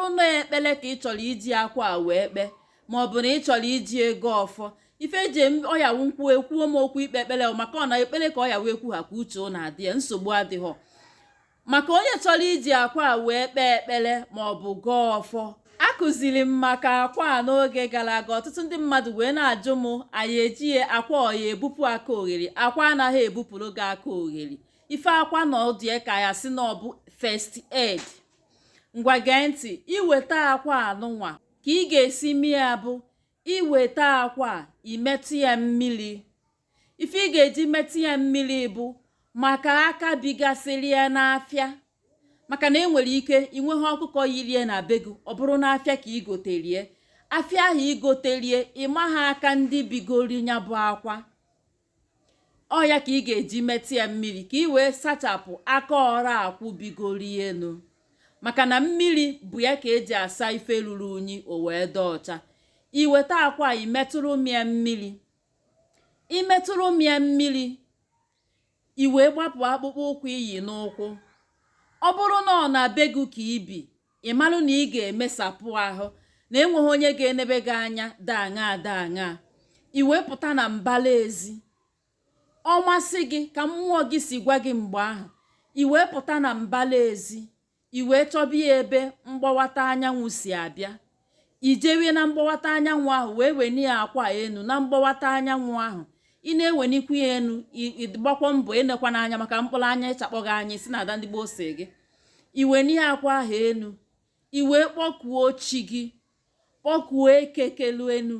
Ọ bụrụ na ekpele ka ị chọrọ iji akwa a wee kpee, ma ọ bụ na ị chọrọ iji ego ọfọ ife eji ọyawu nkwụ, ekwuo m okwu ikpe ekpele, maka ọ na ekpele ka ọ ya wee kwu ha ka uche ọ na-adị ya, nsogbu adịghọ. Maka onye chọrọ iji akwa a wee kpee ekpele ma ọ bụ gọọ ọfọ, akụziri m maka akwa a n'oge gara aga. Ọtụtụ ndị mmadụ wee na-ajụ m, anyị eji ya akwa ọya ebupụ aka ogheri? Akwa anaghị ebupụrụ gị aka ogheri. Ife akwa na ọdụ ya ka ya sị na ọ bụ first aid. Ngwa, gee ntị. Iweta akwa anụnwa, ka ị ga-esi mie ya bụ iweta akwa a, imetụ ya mmiri. Ife ị ga-eji metụ ya mmiri bụ maka aka bigasịrị ya n'afịa, maka na enwere ike inweghị ọkụkọ yirie na be gị. Ọ bụrụ n'afịa ka igoterie, afịa ahụ igoterie, ịmaha aka ndị bigori ya bụ akwa. Ọ ya ka ị ga-eji metụ ya mmiri, ka ị wee sachapụ aka ọra akwụ bigori enu, maka na mmiri bụ ya ka eji asa ife ruru unyi o wee dị ọcha. Iweta akwa, imetụrụ m ya mmiri, imetụrụ m ya mmiri, i wee gbapụ akpụkpọ ụkwụ iyi n'ụkwụ. Ọ bụrụ na ọ na be gị ka ibi, ị marụ na ị ga-emesapụ ahụ na enweghị onye ga-enebe gị anya da aṅa da aṅa. I wee pụta na mbala ezi, ọ masị gị ka mmụọ gị si gwa gị mgbe ahụ, i wee pụta na mbala ezi, i wee chọba ya ebe mgbawata anyanwụ si abịa. Ijewe na mgbawata anyanwụ ahụ, wee weni ya akwa enu na mgbawata anyanwụ ahụ. Ị na-ewenikwu ya enu, ịgbakwa mbọ enekwa n'anya, maka mkpụrụ anya ịchakpọ gị anya isi na ada ndị gboo si gị. Iweni ya akwa ahụ enu, i wee kpọkuo chi gị, kpọkuo eke kelu enu,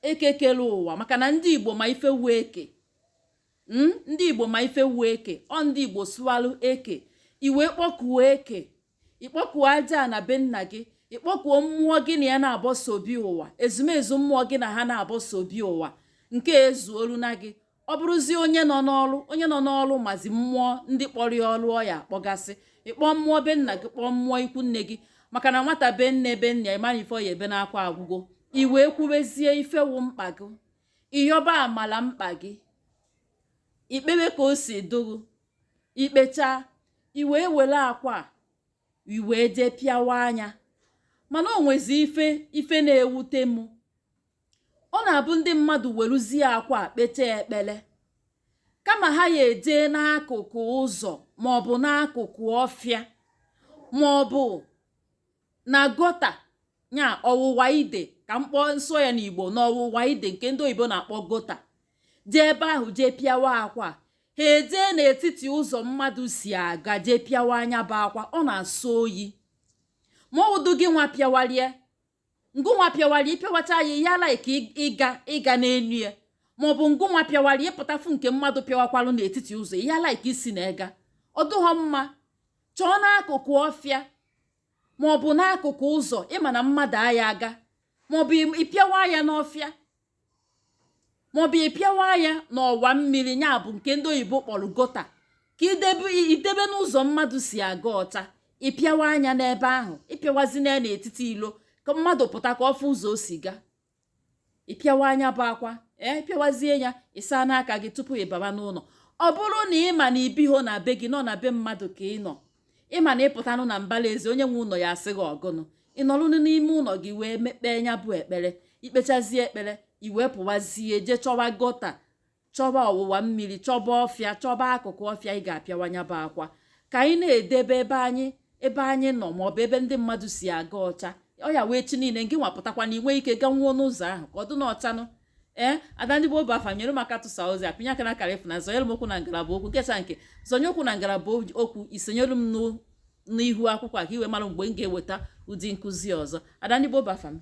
eke kelu ụwa, maka na ndị Igbo ma ife wu eke. Ndị Igbo ma ife wu eke. Ọ ndị Igbo sụalụ eke. I wee kpọkuo eke, ịkpọkuo aja na be nna gị, ịkpọkuo mmụọ gị na ya na-abọ sobi ụwa, ezumezu mmụọ gị na ha na-abọ sobi ụwa nke ezuolu na gị. Ọ bụrụzie onye nọ n'ọrụ, onye nọ n'ọrụ mazi mmụọ ndị kpọrọ ya ọrụ, ọ ya akpọgasị. Ịkpọ mmụọ be nna gị, kpọọ mmụọ ikwu nne gị, maka na nwata be nne be nna ya ịmara ife ọ ya ebe n'akwa agwụgo. I wee kwubezie ife wụ mkpa gị, ịyọba amala mkpa gị, ikpewe ka o si dụrụ. Ikpechaa, i wee were akwa a, i wee jee pịawa anya. Mana o nwezi ife na-ewute m. Ọ na-abụ ndị mmadụ weruzie akwa a kpechaa ekpere, kama ha ya eje n'akụkụ ụzọ maọbụ n'akụkụ ọfịa maọbụ na gutter nya ọwụwa ide, ka m kpọọ nsọ ya n'Igbo, na ọwụwa ide nke ndị oyibo na-akpọ gutter, jee ebe ahụ jee pịawa akwa, ha ejee n'etiti ụzọ mmadụ si aga jee pịawa anya bụ akwa. Ọ na-asọ oyi ma ọ wụdụ gị nwa pịawarie, ngụnwa pịawarie, ịpịawacha ya, ya like ịga n'enu ya, maọbụ ngụnwa pịawarie, ịpụtafu nke mmadụ pịawakwalụ n'etiti ụzọ, ya like isi na ega. Ọ dụghọ mma. Chọọ n'akụkụ ọfịa maọbụ n'akụkụ ụzọ ịma na mmadụ aya aga, maọbụ ịpịawa ya n'ọfịa, maọbụ ịpịawa ya n'ọwa mmiri, ya bụ nke ndị oyibo kpọrọ gutter, ka idebe n'ụzọ mmadụ si aga ọcha. Ịpịawa anya n'ebe ahụ, ịpịawazina ya n'etiti ilo ka mmadụ pụta ka ọ fụ ụzọ o si gaa. Ịpịawa anya bụ akwa, ee, ịpịawazie ya, ịsa n'aka gị tupu ị baba n'ụlọ. Ọ bụrụ na ị ma na ibiho na be gị, nọ na be mmadụ ka ị nọ, ịma na ịpụtanụ na mbala ezi, onye nwe ụlọ ya asị gị ọgụnụ, ị nọrụnụ n'ime ụlọ gị wee mekpee ya bụ ekpere. Ikpechazie ekpere, i wee pụwazie jee chọwa gutter, chọba ọwụwa mmiri, chọba ọfịa, chọba akụkụ ọfịa ị ga-apịawa ya bụ akwa. Ka anyị na-edebe ebe anyị nọ maọbụ ebe ndị mmadụ si aga ọcha. Ọ ya wee chi niile ngị nwapụtakwa na inwe ike ganwuo n'ụzọ ahụ ka ọ dị n'ọchanụ. Ee, ada ndị gboo bụ afa nyere m aka tụsa ozi a. Pinye aka na akara ịfụna, zọnyere m okwu na ngalaba okwu nkecha nke zọnye okwu na ngalaba okwu, isonyere m n'ihu akwụkwọ a ka i wee mara mgbe m ga-eweta ụdị nkụzi ọzọ. Ada ndị gboo bụ afa m.